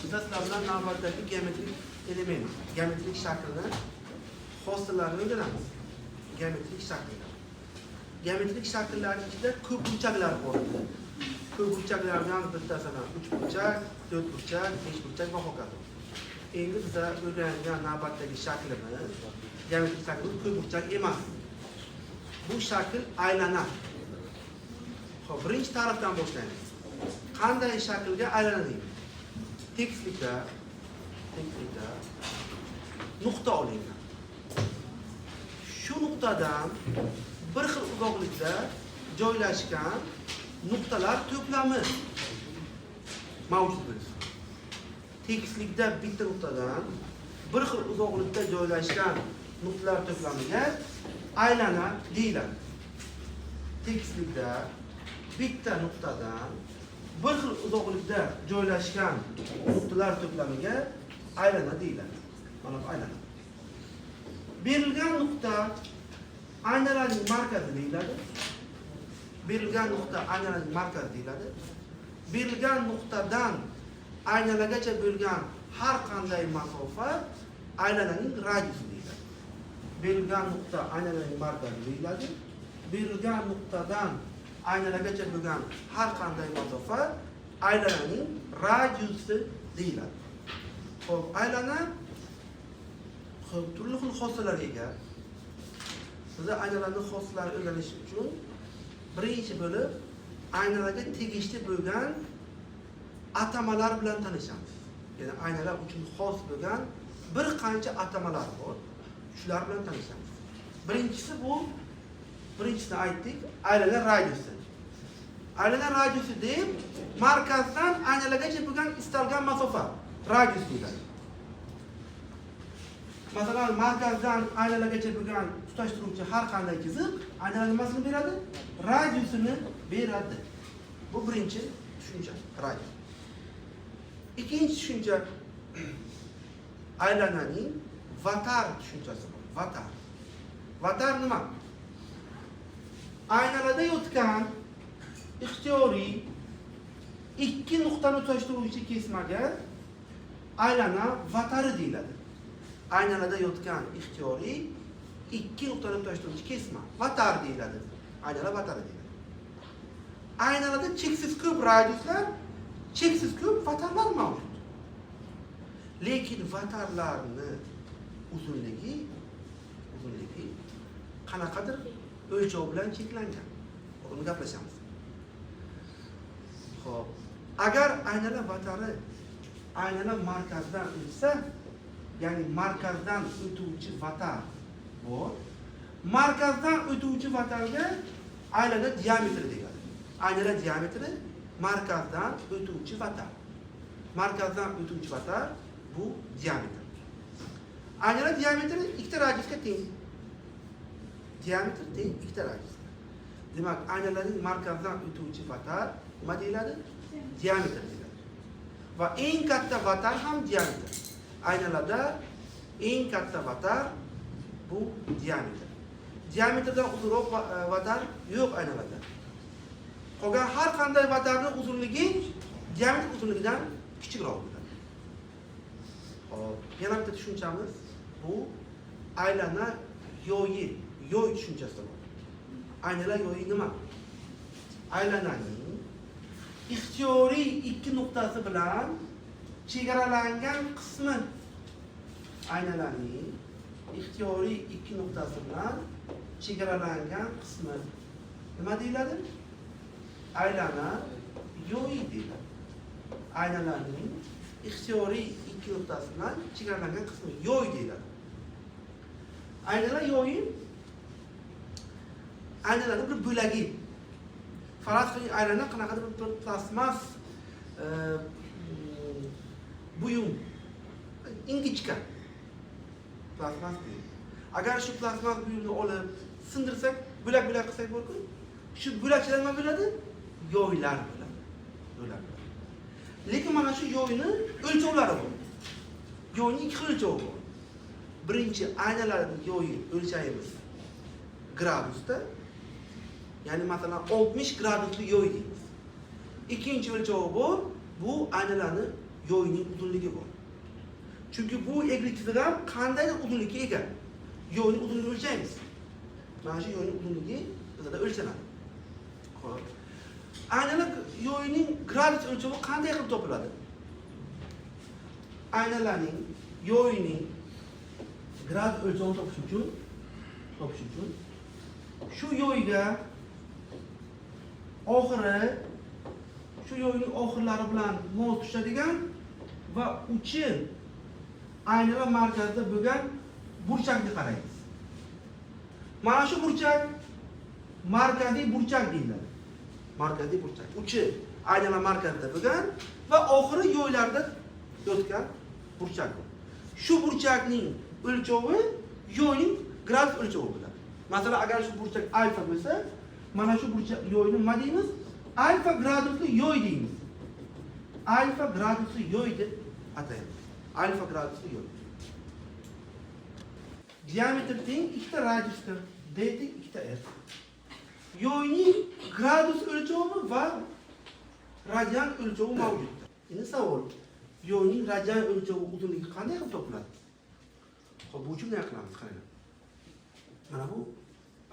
Biz sizlar bilan navbatdagi geometrik element, geometrik shaklni xosalarini o'rganamiz. Geometrik shakllar. Geometrik shakllarning ichida ko'pburchaklar bor. Ko'pburchaklardan bittasini uchburchak, to'rtburchak, beshburchak va hokazo. Endi biza o'rganadigan navbatdagi shaklimiz geometrik shaklimiz ko'pburchak emas. Bu shakl aylana. Xo'p, birinchi tarafdan boshlaymiz. Qanday shaklga aylana deymiz? Tekislikda nuqta olingan. Shu nuqtadan bir xil uzoqlikda joylashgan nuqtalar to'plami mavjud bo'lsin. Tekislikda bitta nuqtadan bir xil uzoqlikda joylashgan nuqtalar to'plamiga aylana deyiladi. Tekislikda bitta nuqtadan bir xil uzoqlikda joylashgan nuqtalar to'plamiga aylana deyiladi. Mana bu aylana. Berilgan nuqta aynalarning markazi deyiladi. Berilgan nuqta aynalarning markazi deyiladi. Berilgan nuqtadan aynalargacha bo'lgan har qanday masofa aylananing radiusi deyiladi. Berilgan nuqta aynalarning markazi deyiladi. Berilgan nuqtadan aynalargacha bo'lgan har qanday masofa aylananing radiusi deyiladi. Xo'p, aylana, xo'p, turli xil xossalarga ega. Biz aynalarning xossalarini o'rganish uchun birinchi bo'lib aynalarga tegishli bo'lgan atamalar bilan tanishamiz. Ya'ni aynalar uchun xos bo'lgan bir qancha atamalar bor. Shular bilan tanishamiz. Birinchisi bu, birinchisini aytdik, aylana radiusi. Aylana radiusi deb markazdan aynalargacha bo'lgan istalgan masofa radius deyiladi. Masalan, markazdan aynalargacha bo'lgan tutashtiruvchi har qanday chiziq aynalar nimasini beradi? Radiusini beradi. Bu birinchi tushuncha, radius. Ikkinchi tushuncha, aylananing vatar tushunchasi bor. Vatar. Vatar nima? Aynalarda o'tgan ixtiyoriy ikki nuqtani tutashtiruvchi kesmaga aylana vatari deyiladi. Aynalarda yotgan ixtiyoriy ikki nuqtani tutashtiruvchi kesma vatar deyiladi. Aylana vatari deyiladi. Aynalarda cheksiz ko'p radiuslar, cheksiz ko'p vatarlar mavjud. Lekin vatarlarni uzunligi qanaqadir o'lchov bilan cheklangan. Uni gaplashamiz. Xo'p, agar aynalar vatari aynalar markazdan o'tsa, ya'ni markazdan o'tuvchi vatar bor. Markazdan o'tuvchi vatarga aylana diametri deyiladi. Aylana diametri markazdan o'tuvchi vatar. Markazdan o'tuvchi vatar bu diametr. Aylana diametri ikkita radiusga teng. Diametr teng ikkita radiusga. Demak, aynalarning markazdan o'tuvchi vatar nima deyiladi? Diametr deyiladi. Va eng katta vatar ham diametr. Aynalarda eng katta vatar bu diametr. Diametrdan uzunroq vatar yo'q aynalarda. Qolgan har qanday vatarning uzunligi diametr uzunligidan kichikroq bo'ladi. Xo'p, yana bitta tushunchamiz bu aylana yo'yi, yo'y tushunchasi bor. Aynalar yo'yi nima? Aylananing ixtiyoriy ikki nuqtasi bilan chegaralangan qismi, aynalarning ixtiyoriy ikki nuqtasi bilan chegaralangan qismi nima deyiladi? Aylana yo'yi deyiladi. Aynalarning ixtiyoriy ikki nuqtasi bilan chegaralangan qismi yo'y deyiladi. Aynalar yo'yi aynalarning bir bo'lagi. Faraz qiling, aylana qanaqadir bir plastmas buyum, ingichka plastmas buyum. Agar shu plastmas buyumni olib sindirsak, bo'lak bo'lak qilsak borku, shu bo'lakchalar nima bo'ladi? Yoylar bo'ladi. Yoylar bo'ladi. Lekin mana shu yoyni o'lchovlari bor. Yoyni ikki xil o'lchovi bor. Birinchi, aynalarning yoyi o'lchaymiz gradusda. Ya'ni masalan 60 gradusli yoy deymiz. Ikkinchi o'lchovi bor, bu aynalarni Yoyning uzunligi bor. Chunki bu egri chiziq ham qandaydir uzunlikka ega. Yoyning uzunligini o'lchaymiz. Mana shu yoyning uzunligi bizada o'lchanadi. Xo'p. Aynalar yoyining gradus o'lchovi qanday qilib topiladi? Aynalarning yoyining gradus o'lchovini topish uchun shu yoyga oxiri, shu yoyning oxirlari bilan mos tushadigan va uchi aynalar markazida bo'lgan burchakni qaraymiz. Mana shu burchak markaziy burchak deyiladi. Markaziy burchak. Uchi aynalar markazida bo'lgan va oxiri yoylarda yotgan burchak bu. Shu burchakning o'lchovi yoyning gradus o'lchovi bo'ladi. Masalan, agar shu burchak alfa bo'lsa, mana shu burchak yoyni nima deymiz? Alfa gradusli yoy deymiz. Alfa gradusli yoy deb ataymiz. Alfa gradusli yoy. Diametr teng ikkita radiusga, d teng ikkita r. Yoyning gradus o'lchovi va radian o'lchovi mavjud. Endi savol: yoyning radian o'lchovi uzunligi qanday qilib topiladi? Xo'p, bu uchun nima qilamiz? Qaranglar. Mana bu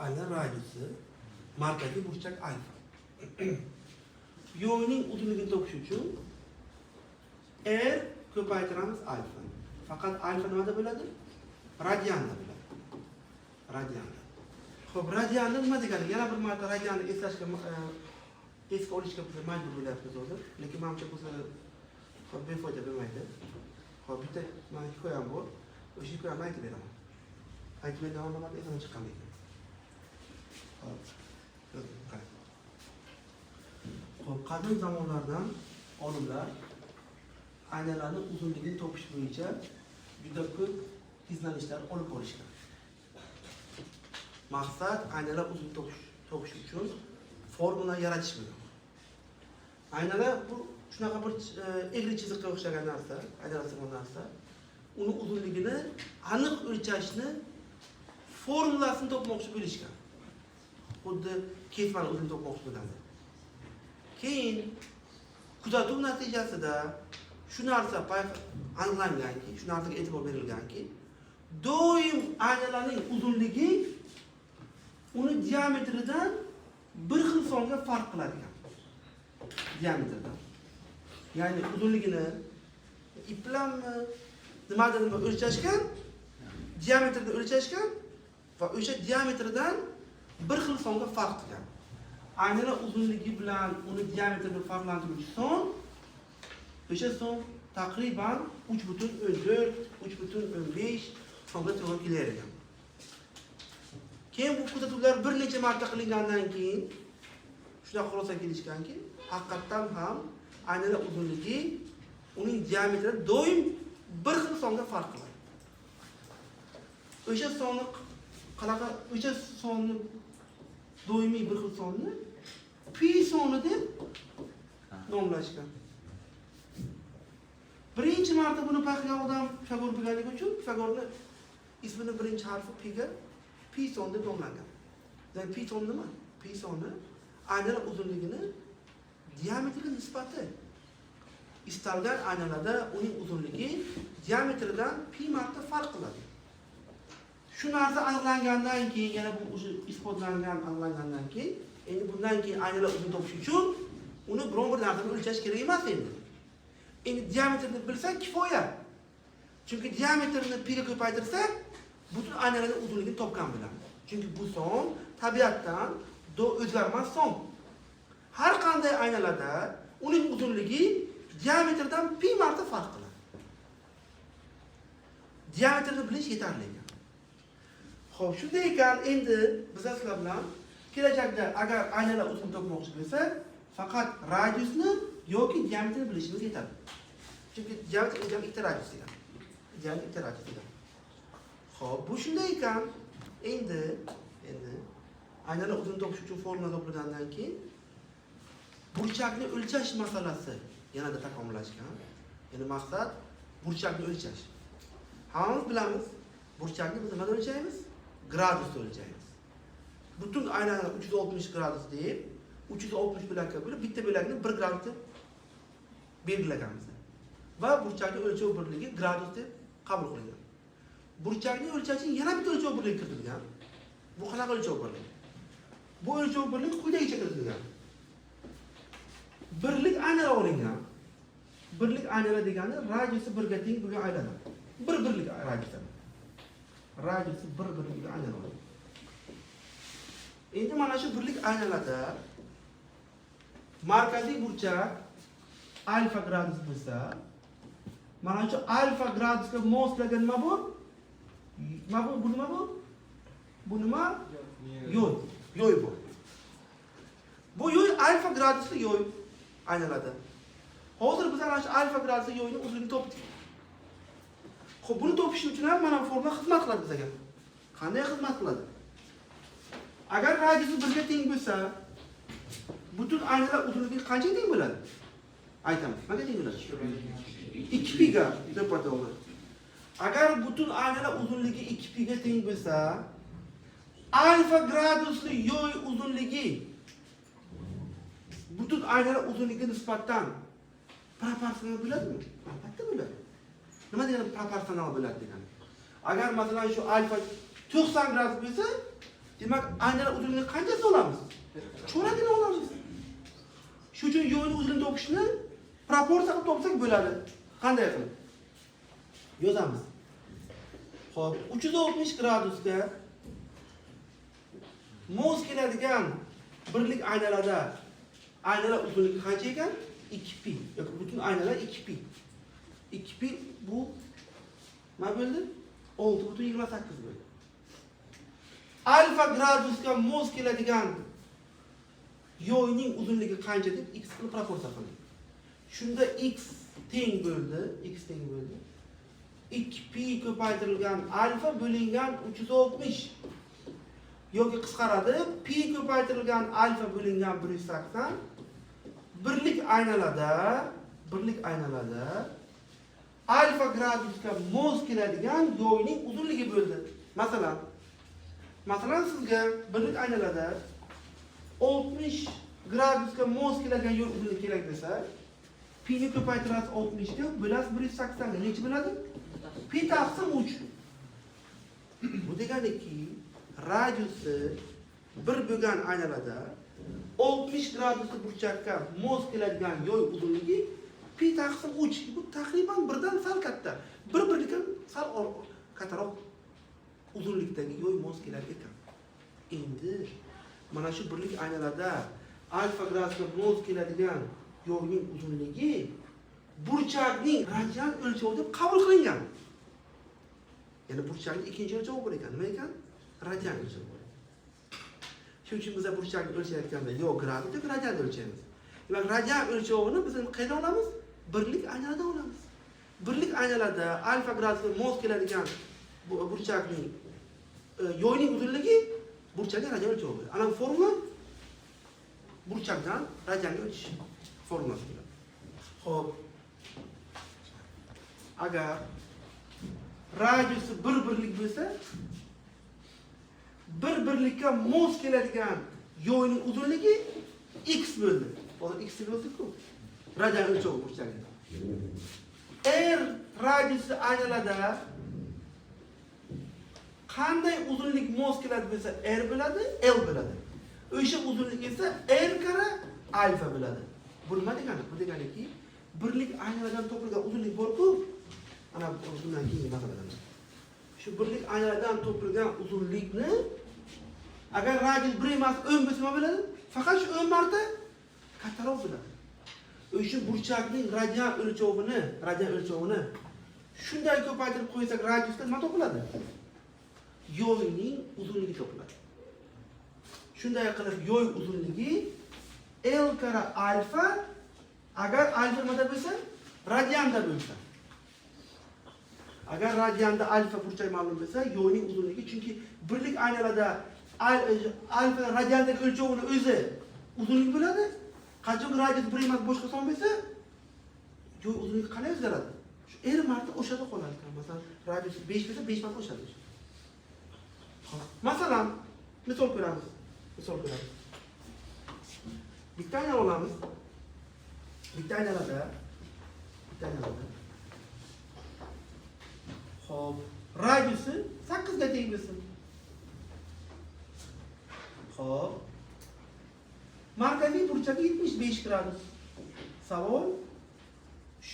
ayna radiusi, markaziy burchak alfa. Yoyning uzunligini topish uchun r ko'paytiramiz alfa. Faqat alfa nimada bo'ladi? Radianda bo'ladi. Radianda. Xo'p, radianda nima degani? Yana bir marta radianni eslashga, esga olishga biz majbur bo'lyapmiz hozir. Lekin manimcha, bu xo'p, befoyda bo'lmaydi. Xo'p, bitta mani hikoyam bor. O'sha hikoyamni aytib beraman. Aytib bergan marta esimdan chiqqan ekan. Xo'p. Qarang. Xo'p, qadim zamonlardan olimlar aynalarni uzunligini topish bo'yicha juda ko'p izlanishlar olib borishgan. Maqsad aynalar uzun topish uchun formula yaratish bo'lgan. Aynalar bu shunaqa bir egri chiziqqa o'xshagan narsa, aynalar narsa. Uni uzunligini aniq o'lchashni formulasini topmoqchi bo'lishgan. Xuddi kesmani uzun topmoqchi bo'lganda. Keyin kuzatuv natijasida shu narsa aniqlanganki, shu narsaga e'tibor berilganki, doim aynalarning uzunligi uni diametridan bir xil songa farq qiladigan. Diametrdan. Ya'ni uzunligini ip bilanmi, nimadir nima o'lchashgan, diametrni o'lchashgan va o'sha diametridan bir xil songa farq qilgan. Aynalar uzunligi bilan uni diametrini farqlantiruvchi son, o'sha son taqriban 3,14, 3,15 songa to'g'ri kelar ekan. Keyin bu kuzatuvlar bir necha marta qilingandan keyin shunaqa xulosaga kelishganki, haqiqatdan ham aynalar uzunligi uning diametri doim bir xil songa farq qiladi. O'sha sonni qanaqa, o'sha sonni, doimiy bir xil sonni pi soni deb nomlashgan. Birinchi marta buni payqagan odam Pifagor bo'lganligi uchun Pifagorni ismini birinchi harfi piga pi son deb nomlangan. Demak, pi son nima? Pi soni aynalar uzunligini diametriga nisbati. Istalgan aynalarda uning uzunligi diametridan pi marta farq qiladi. Shu narsa aniqlangandan keyin, yana bu уже isbotlangan, aniqlangandan keyin, endi bundan keyin aynalar uzun topish uchun uni biron bir narsani o'lchash kerak emas endi. Endi diametrni bilsak kifoya. Chunki diametrni piga ko'paytirsak, butun aynalarning uzunligini topgan bo'lamiz. Chunki bu son tabiatdan o'zgarmas son. Har qanday aynalarda uning uzunligi diametrdan pi marta farq qiladi. Diametrni bilish yetarli ekan. Xo'p, shunday ekan, endi biz sizlar bilan kelajakda agar aynalar uzun topmoqchi bo'lsak, faqat radiusni yoki diametrni bilishimiz yetadi. Chunki diametr ham ikkita radius degan. Diametr ikkita radius degan. Xo'p, bu shunday ekan, endi aynalar uzun topish uchun formula topilgandan keyin burchakni o'lchash masalasi yanada takomillashgan. Ya'ni maqsad burchakni o'lchash. Hammamiz bilamiz, burchakni biz nimada o'lchaymiz? Gradusda o'lchaymiz. Butun aynani 360 gradus deb 360 bo'lakka bo'lib, bitta bo'lakni 1 gradus deb belgilaganmiz. Va burchakning o'lchov birligi gradus deb qabul qilingan. Burchakni o'lchashning yana bitta o'lchov birligi kiritilgan. Bu qanaqa o'lchov birligi? Bu o'lchov birligi quyidagicha kiritilgan. Birlik aynalar olingan. Birlik aynalar degani radiusi birga teng bo'lgan aynalar. Bir birlik radiusda. Radiusi bir birlik aynalar olingan. Endi mana shu birlik aynalarda markaziy burchak alfa gradus bo'lsa, mana shu alfa gradusga moslagan nima bu? Nima bu? Bu nima bu? Bu nima? Yo'y. Yo'y bu. Bu yo'y alfa gradusli yo'y aynalarda. Hozir biz ana shu alfa gradusli yo'yni uzunligini topdik. Xo'p, buni topish uchun ham mana bu formula xizmat qiladi bizga. Qanday xizmat qiladi? Agar radiusi birga teng bo'lsa, butun aynalar uzunligi qanchaga teng bo'ladi? Aytamiz. Nimaga teng bo'ladi? 2 piga, to'ppa-to'g'ri. Agar butun aynalar uzunligi 2 piga teng bo'lsa, alfa gradusli yo'y uzunligi butun aynalar uzunligiga nisbatan proporsional bo'ladimi? Albatta bo'ladi. Nima degani proporsional bo'ladi degani? Agar, masalan, shu alfa 90 gradus bo'lsa, demak, aynalar uzunligini qanchasi olamiz? Cho'ragini olamiz. Shu uchun yo'yni uzunligini topishni proporsiya qilib topsak bo'ladi. Qanday qilib? Yozamiz. Xo'p, 360 gradusga mos keladigan birlik aynalarda aynalar uzunligi qancha ekan? 2 pi yoki butun aynalar 2 pi. 2 pi bu nima bo'ldi? 6,28 bo'ldi. Alfa gradusga mos keladigan yo'yning uzunligi qancha deb x qilib proporsiya qildik. Shunda x teng bo'ldi, x teng bo'ldi 2 pi ko'paytirilgan alfa bo'lingan 360 yoki qisqaradi, pi ko'paytirilgan alfa bo'lingan 180. Birlik aynalarda alfa gradusga mos keladigan yo'yning uzunligi bo'ldi. Masalan, sizga birlik aynalarda 60 gradusga mos keladigan yo'l uzunligi kerak desa, pini ko'paytirasiz 60 ga, bo'lasiz 180 ga, necha bo'ladi? Pi taqsim 3. Bu deganiki, radiusi bir bo'lgan aynalarda 60 gradusli burchakka mos keladigan yo'y uzunligi pi taqsim 3. Bu taqriban birdan sal katta. Bir birlikdan sal kattaroq uzunlikdagi yo'y mos kelar ekan. Endi mana shu birlik aynalarda alfa gradusga mos keladigan yo'yning uzunligi burchakning radian o'lchovi deb qabul qilingan. Ya'ni burchakning ikkinchi o'lchovi bor ekan. Nima ekan? Radian o'lchovi bor ekan. Shuning uchun biz burchakni o'lchayotganda yo gradus yoki radianda o'lchaymiz. Demak, radian o'lchovini biz qayerdan olamiz? Birlik aynalardan olamiz. Birlik aynalarda alfa gradusga mos keladigan bu burchakning yo'yning uzunligi burchakning radian o'lchovi bo'ladi. Ana bu formula burchakdan radianga o'tish formulasi bo'ladi. Xo'p. Agar radiusi bir birlik bo'lsa, bir birlikka mos keladigan yo'yning uzunligi x bo'ldi. Hozir x deb yozdik-ku. Radian o'lchovi burchagi. R radiusi aynalarda qanday uzunlik mos keladi bo'lsa, R bo'ladi, L bo'ladi. O'sha uzunlik esa R karra alfa bo'ladi. Bu nima degani? Bu deganiki, birlik aynalardan topilgan uzunlik bor-ku. Ana bundan keyingi masaladan. Shu birlik aynalardan topilgan uzunlikni agar radius 1 emas, 10 bo'lsa nima bo'ladi? Faqat shu 10 marta kattaroq bo'ladi. O'sha burchakning radian o'lchovini shunday ko'paytirib qo'ysak, radiusda nima topiladi? Yo'yning uzunligi topiladi. Shunday qilib, yo'y uzunligi L karra alfa, agar alfa nimada bo'lsa? Radianda bo'lsa. Agar radianda alfa burchak ma'lum bo'lsa, yo'yning uzunligi, chunki birlik aynalarda alfa radiandagi o'lchovini o'zi uzunlik bo'ladi. Qachonki radius bir emas, boshqa son bo'lsa, yo'y uzunligi qanday o'zgaradi? Shu r marta o'shada qoladi ekan. Masalan, radius 5 bo'lsa, 5 marta oshadi. Xo'p, masalan, misol ko'ramiz. Misol ko'ramiz. Bitta ayna olamiz. Bitta aynalarda Xo'p, radiusi 8 ga teng bo'lsin. Xo'p. Markaziy burchagi 75 gradus. Savol: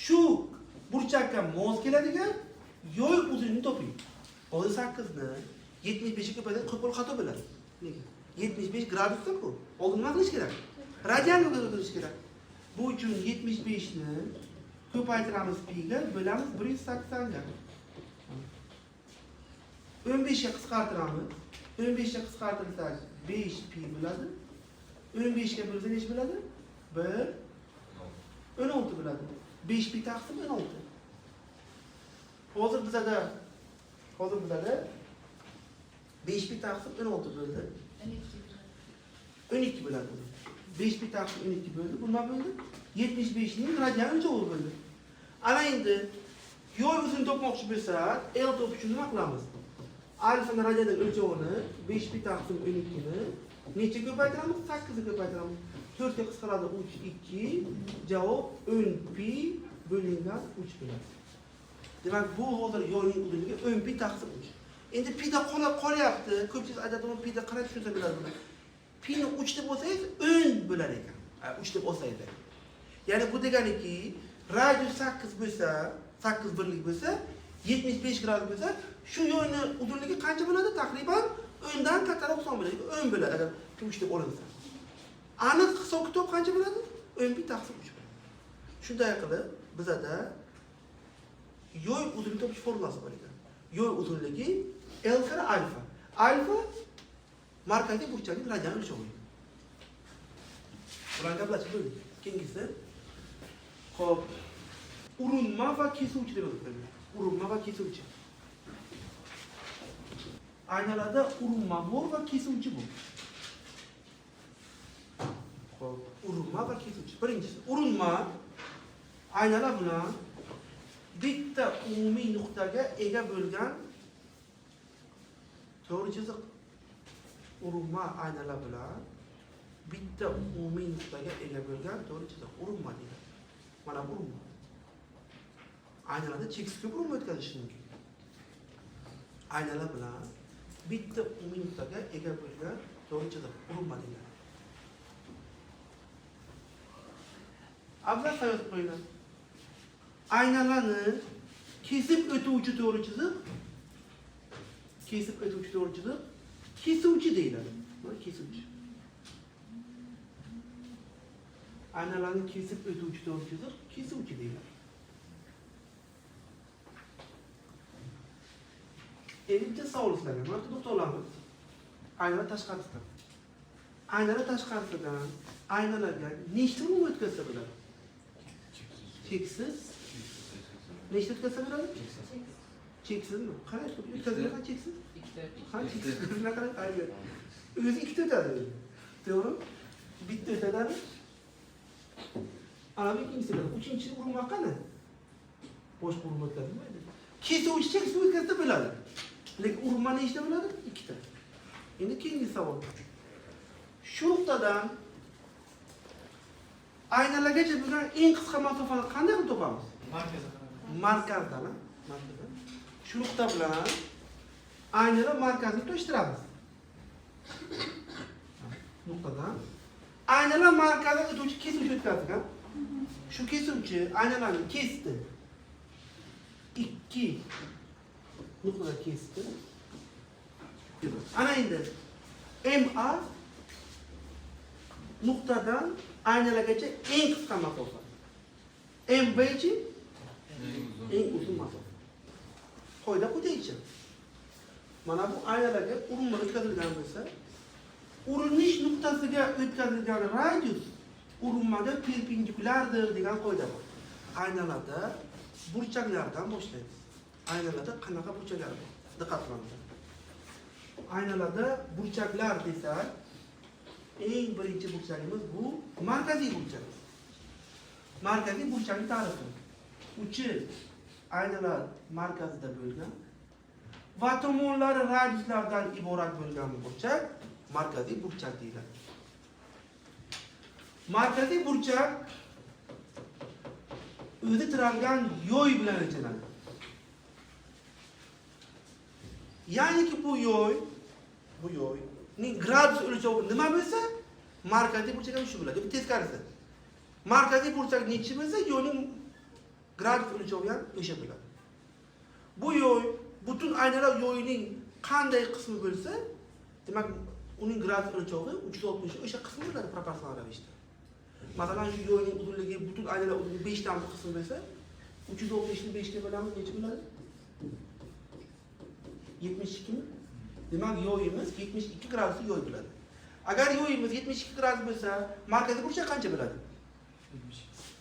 shu burchakka mos keladigan yo'l uzunligini toping. Hozir 8 ni 75 ga ko'paytirib qo'pol xato bo'ladi. Nega? 75 gradusda-ku. Oldin nima qilish kerak? Radianga o'tkazilishi kerak. Bu uchun 75 ni ko'paytiramiz pi ga, bo'lamiz 180 ga. 15 ga qisqartiramiz. 15 ga qisqartirsak 5 pi bo'ladi. 15 ga bo'lsa necha bo'ladi? 1 16 bo'ladi. 5 pi taqsim 16. Hozir bizada 5 pi taqsim 16 bo'ldi. 12 bo'ladi. 5 pi taqsim 12 bo'ldi. Bu nima bo'ldi? 75 ning radian o'lchovi bo'ldi. Ana endi yo'l uzun topmoqchi bo'lsak, L topish uchun nima qilamiz? Alfani radianning o'lchovini 5 pi taqsim 12 ni necha ko'paytiramiz? 8 ga ko'paytiramiz. 4 ga qisqaradi 3 2, javob 10 pi bo'lingan 3 bo'ladi. Demak, bu hozir yo'lning uzunligi 10 pi taqsim 3. Endi pida qolyapti. Ko'pchilik aytadi, buni pida qanday tushunsa bo'ladi buni? Pini 3 deb olsangiz 10 bo'lar ekan. 3 deb olsangiz. Ya'ni bu deganiki, radius 8 bo'lsa, 8 birlik bo'lsa, 75 gradus bo'lsa, shu yo'lning uzunligi qancha bo'ladi? Taqriban 10 dan kattaroq son bo'ladi. 10 bo'ladi agar 3 deb olinsa. Aniq hisob kitob qancha bo'ladi? 10 pi taqsim 3 bo'ladi. Shunday qilib, bizada yo'l uzunligi topish formulasi bor ekan. Yo'l uzunligi L kare alfa. Alfa markaziy burchakning radian o'lchovi. Bularni gaplashib bo'ldik. Keyingisi, xo'p, urinma va kesuvchi deb yozib. Urinma va kesuvchi. Aynalarda urinma bor va kesuvchi bor. Xo'p, urinma va kesuvchi. Birinchisi, urinma aynalar bilan bitta umumiy nuqtaga ega bo'lgan to'g'ri chiziq. Urinma aynalar bilan bitta umumiy nuqtaga ega bo'lgan to'g'ri chiziq. Urinma deyiladi. Mana bu urinma. Aynalarda cheksiz ko'p urinma o'tkazishi mumkin. Aynalar bilan bitta umumiy nuqtaga ega bo'lgan to'g'ri chiziq urinma deyiladi. Abzal yozib qo'yinglar. Aynalarni kesib o'tuvchi to'g'ri chiziq, kesib o'tuvchi to'g'ri chiziq kesuvchi deyiladi. Mana kesuvchi. Aynalarni kesib o'tuvchi to'g'ri chiziq kesuvchi deyiladi. Endi bitta savol sizlarga. Mana bu nuqtalarimiz. Aynalar tashqarisidan. Aynalar tashqarisidan aynalarga nechta urinma o'tkazsa bo'ladi? Cheksiz. Nechta o'tkazsa bo'ladi? Cheksizmi? Qarang, o'tkazilgan cheksiz. Ha, cheksiz. Nima qarang, ayni. O'zi ikkita o'tadi. To'g'rimi? Bitta o'tadi. Ana bu ikkinchisi bo'ladi. Uchinchi urinma qani? Boshqa urinma o'tkazilmaydi. Kesuvchi cheksiz o'tkazsa bo'ladi. Lekin urinma nechta bo'ladi? Ikkita. Endi keyingi savol. Shu nuqtadan aynalargacha bo'lgan eng qisqa masofani qanday qilib topamiz? Markazdan, markazdan. Shu nuqta bilan aynalar markazini tutashtiramiz. Nuqtadan aynalar markazini o'tuvchi kesuvchi o'tkazdik, ha? Shu kesuvchi aynalarni kesdi. 2 nuqtada kesdi. Ana endi MA nuqtadan aynalargacha eng qisqa masofa. MB-chi eng uzun masofa. Qoida quyidagicha. Mana bu aynalarga urinma o'tkazilgan bo'lsa, urinish nuqtasiga o'tkazilgan radius urinmaga perpendikulyardir degan qoida bor. Aynalarda burchaklardan boshlaymiz. Aynalarda qanaqa burchaklar bor? Diqqat qilamiz. Aynalarda burchaklar desak, eng birinchi burchagimiz bu markaziy burchak. Markaziy burchakning ta'rifi. Uchi aynalar markazida bo'lgan va tomonlari radiuslardan iborat bo'lgan burchak markaziy burchak deyiladi. Markaziy burchak o'zi tiralgan yo'y bilan o'lchanadi. Ya'niki bu yo'yning gradus o'lchovi nima bo'lsa, markaziy burchak ham shu bo'ladi. Yoki teskarisi. Markaziy burchak nechi bo'lsa, yo'yning gradus o'lchovi ham o'sha bo'ladi. Bu yo'y butun aynalar yo'yining qanday qismi bo'lsa, demak uning gradus o'lchovi 360 o'sha qismi bo'ladi proporsional ravishda. Masalan, shu yo'yning uzunligi butun aynalar uzunligi 5 dan bir qismi bo'lsa, 360 ni 5 ga bo'lamiz, necha bo'ladi? 72 mi? Demak, yo'yimiz 72 gradusli yo'y bo'ladi. Agar yo'yimiz 72 gradus bo'lsa, markaziy burchak qancha bo'ladi?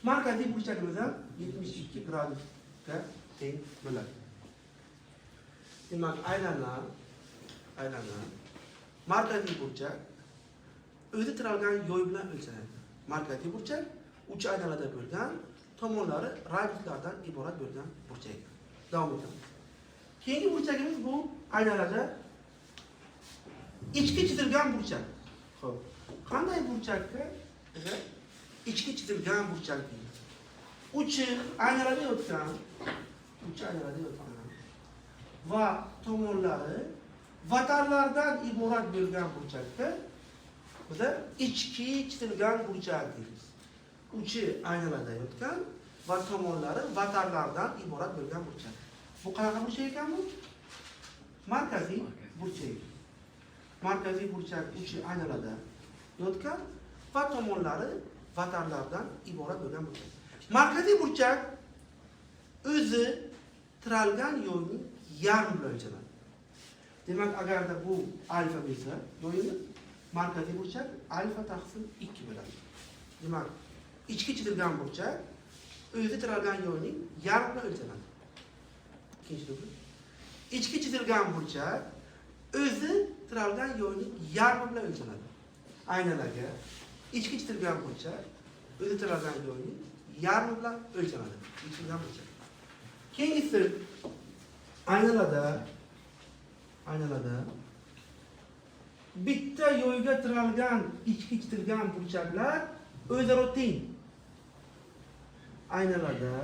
Markaziy burchagimiz ham 72 gradusga teng bo'ladi. Demak, aylana markaziy burchak o'zi tiralgan yo'y bilan o'lchanadi. Markaziy burchak uch aynalada bo'lgan, tomonlari radiuslardan iborat bo'lgan burchak. Davom etamiz. Keyingi burchagimiz bu aynalarda ichki chizilgan burchak. Xo'p, qanday burchakka ichki chizilgan burchak deymiz? Uchi aynalarda yotgan, va tomonlari vatarlardan iborat bo'lgan burchakka biza ichki chizilgan burchak deymiz. Uchi aynalarda yotgan va tomonlari vatarlardan iborat bo'lgan burchak. Bu qanaqa burchak ekan bu? Markaziy burchak. Markaziy burchak uchi aynalarda yotgan va tomonlari vatarlardan iborat bo'lgan burchak. Markaziy burchak o'zi tiralgan yo'lning yarmi bilan o'lchanadi. Demak, agarda bu alfa bo'lsa, yo'yimiz markaziy burchak alfa taqsim 2 bo'ladi. Demak, ichki chizilgan burchak o'zi tiralgan yo'lning yarmi bilan o'lchanadi. Ikkinchi dubl. Ichki chizilgan burchak o'zi tiralgan yo'lning yarmi bilan o'lchanadi. Aynalarga ichki chizilgan burchak o'zi tiralgan yo'lning yarmi bilan o'lchanadi. Ichki chizilgan burchak. Keyingisi aynalarda bitta yo'lga tiralgan ichki chizilgan burchaklar o'zaro teng. Aynalarda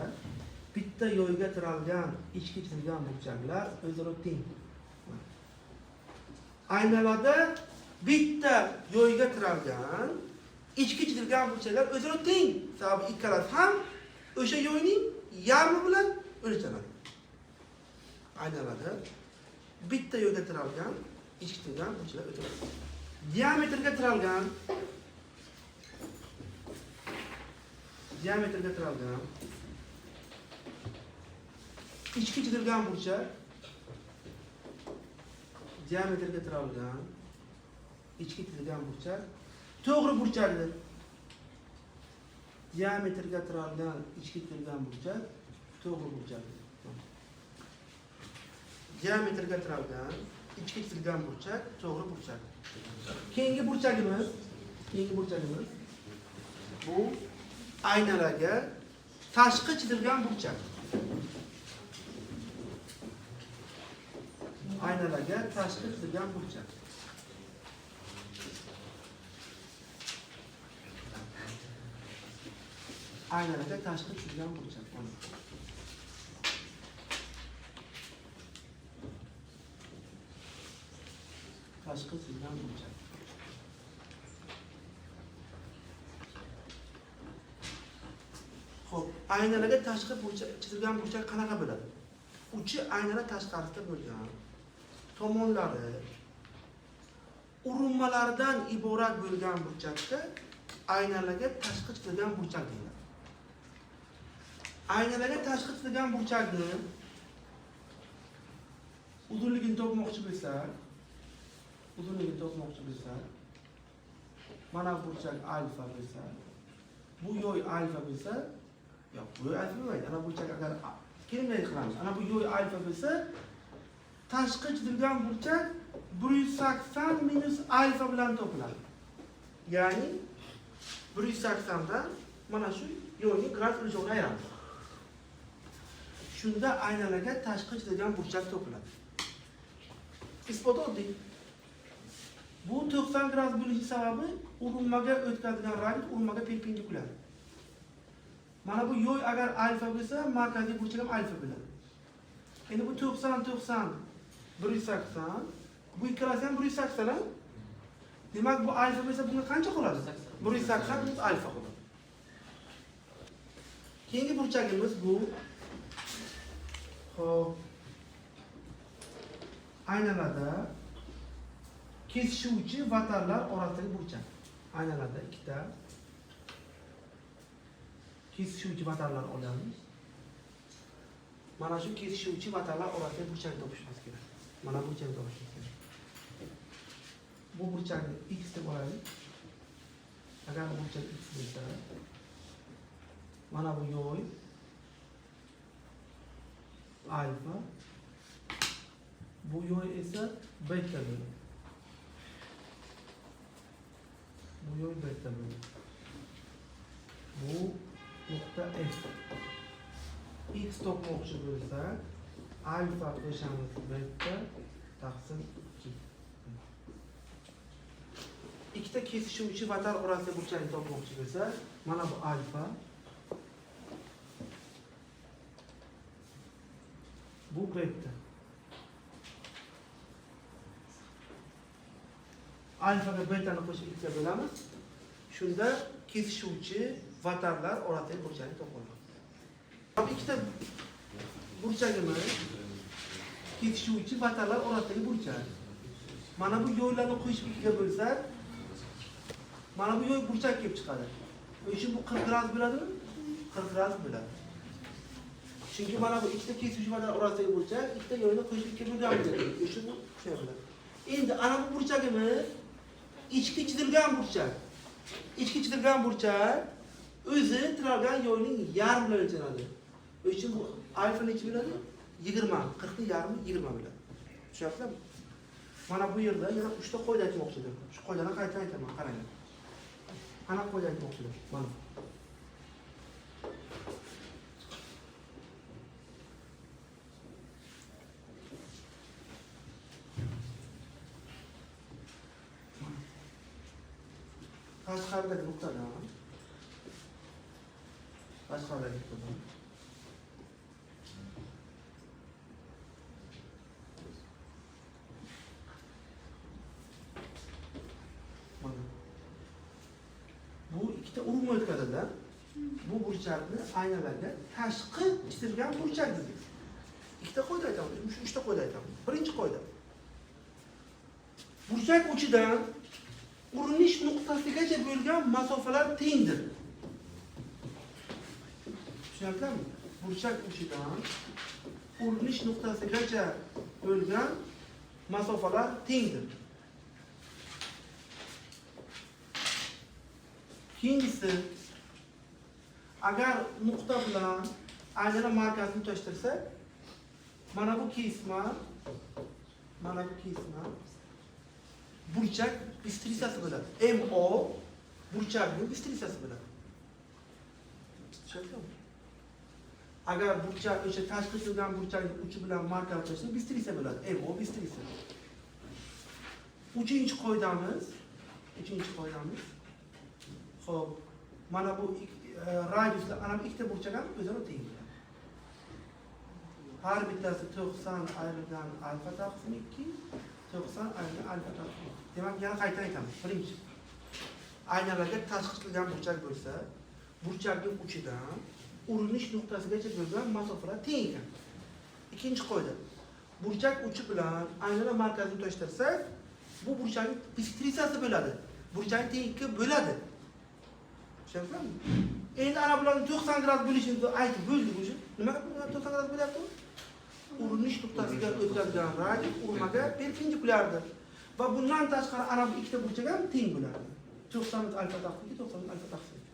bitta yo'lga tiralgan ichki chizilgan burchaklar o'zaro teng. Aynalarda bitta yo'lga tiralgan ichki chizilgan burchaklar o'zaro teng. Sababi ikkalasi ham o'sha yo'lning yarmi bilan o'lchanadi. Aynalarda bitta yo'lga tiralgan ichki chizilgan burchaklar o'zaro teng. Diametrga tiralgan ichki chizilgan burchak diametrga tiralgan ichki chizilgan burchak to'g'ri burchakdir. Diametrga tiralgan ichki chizilgan burchak to'g'ri burchakdir. Diametrga tiralgan ichki chizilgan burchak to'g'ri burchak. Keyingi burchagimiz bu aynalarga tashqi chizilgan burchak. Aynalarga tashqi chizilgan burchak. Aynalarga tashqi chizilgan burchak. Tashqi chizilgan burchak. Xo'p, aynalarga tashqi chizilgan burchak qanaqa bo'ladi? Uchi aynalar tashqarisida bo'lgan, tomonlari urinmalardan iborat bo'lgan burchakda aynalarga tashqi chizilgan burchak deyiladi. Aynalarga tashqi chizilgan burchakni uzunligini topmoqchi bo'lsak, mana burchak alfa bo'lsa, bu yo'y alfa bo'lsa, yo'q, bu yo'y alfa bo'lmaydi. Ana burchak agar kelinday qilamiz. Ana bu yo'y alfa bo'lsa, tashqi chizilgan burchak 180 minus alfa bilan topiladi. Ya'ni 180 dan mana shu yo'yning gradus o'lchovini ayiramiz. Shunda aynalarga tashqi chizilgan burchak topiladi. Isbot oddiy. Bu 90 gradus bo'lishi sababi urinmaga o'tkazilgan radius urinmaga perpendikulyar. Mana bu yo'y agar alfa bo'lsa, markaziy burchak ham alfa bo'ladi. Endi bu 90 90 180. Bu ikkalasi ham 180 a? Demak, bu alfa bo'lsa, bunga qancha qoladi? 180 plus alfa qoladi. Keyingi burchagimiz bu, xo'p, aynalarda kesishuvchi vatarlar orasidagi burchak. Aynalarda ikkita kesishuvchi vatarlar olamiz. Mana shu kesishuvchi vatarlar orasidagi burchakni topishimiz kerak. Mana burchakni topishimiz kerak. Bu burchakni x deb olaylik. Agar bu burchak x bo'lsa, mana bu yo'y alfa, bu yo'y esa beta bo'ladi. Bu yo'y beta bo'ladi. Bu nuqta F. X topmoqchi bo'lsak, alfa qo'shamiz beta taqsim 2. Ikkita kesishuvchi vatar orasida burchakni topmoqchi bo'lsak, mana bu alfa, bu beta. Alfa va betani qo'shib ikkita bo'lamiz. Shunda kesishuvchi vatarlar orasidagi burchakni topamiz. Ikkita burchagimiz kesishuvchi vatarlar orasidagi burchak. Mana bu yo'llarni qo'shib ikkiga bo'lsak, mana bu yo'l burchak kelib chiqadi. O'sha bu 40 gradus bo'ladimi? 40 gradus bo'ladi. Chunki mana bu ikkita kesishuvchi vatar orasidagi burchak ikkita yo'lni qo'shib ikkiga bo'lgan bo'ladi. O'sha bu shunday bo'ladi. Endi ana bu burchagimiz ichki chizilgan burchak. Ichki chizilgan burchak o'zi tiralgan yo'lning yarmi bilan o'lchanadi. O'sha bu alfa necha bo'ladi? 20, 40 ning yarmi 20 bo'ladi. Tushunyapsizmi? Mana bu yerda yana 3 ta qoida aytmoqchi edim. Shu qoidani qayta aytaman, qaranglar. Qanaqa qoida aytmoqchi edim? Mana. Tashqaridagi nuqtadan, tashqaridagi nuqtadan mana bu ikkita urma o'tkazadi. Bu burchakni aynalarga tashqi chizilgan burchak deymiz. Ikkita qoida aytamiz, uchta qoida aytamiz. Birinchi qoida. Burchak uchidan urinish nuqtasigacha bo'lgan masofalar tengdir. Tushunyapsizlarmi? Burchak uchidan urinish nuqtasigacha bo'lgan masofalar tengdir. Keyingisi, agar nuqta bilan aynala markazini tutashtirsak, mana bu kesma, mana bu kesma burchak bistrisasi bo'ladi. MO burchakning bistrisasi bo'ladi. Tushunyapsizmi? Agar burchak o'sha tashqi chizilgan burchakning uchi bilan markaz tutashsa, bistrisa bo'ladi. MO bistrisa. Uchinchi qoidamiz, xo'p, mana bu radiuslar, ana bu ikkita burchak ham o'zaro teng bo'ladi. Har bittasi 90 ayrilgan alfa taqsim 2, 90 ayrilgan alfa taqsim 2. Demak, yana qayta aytamiz. Birinchi, aynalarga tashqi chizilgan burchak bo'lsa, burchakning uchidan urinish nuqtasigacha bo'lgan masofalar teng ekan. Ikkinchi qoida. Burchak uchi bilan aynala markazini tutashtirsak, bu burchakning bistrisasi bo'ladi. Burchakni teng ikkiga bo'ladi. Tushunyapsizmi? Endi ana bularni 90 gradus bo'lishini aytib bo'ldik o'sha. Nimaga 90 gradus bo'lyapti? Urinish nuqtasiga o'tkazgan radius urmaga perpendikulyardir. Va bundan tashqari ana bu ikkita burchak ham teng bo'ladi. 90 alfa taqsim 2, 90 alfa taqsim 2.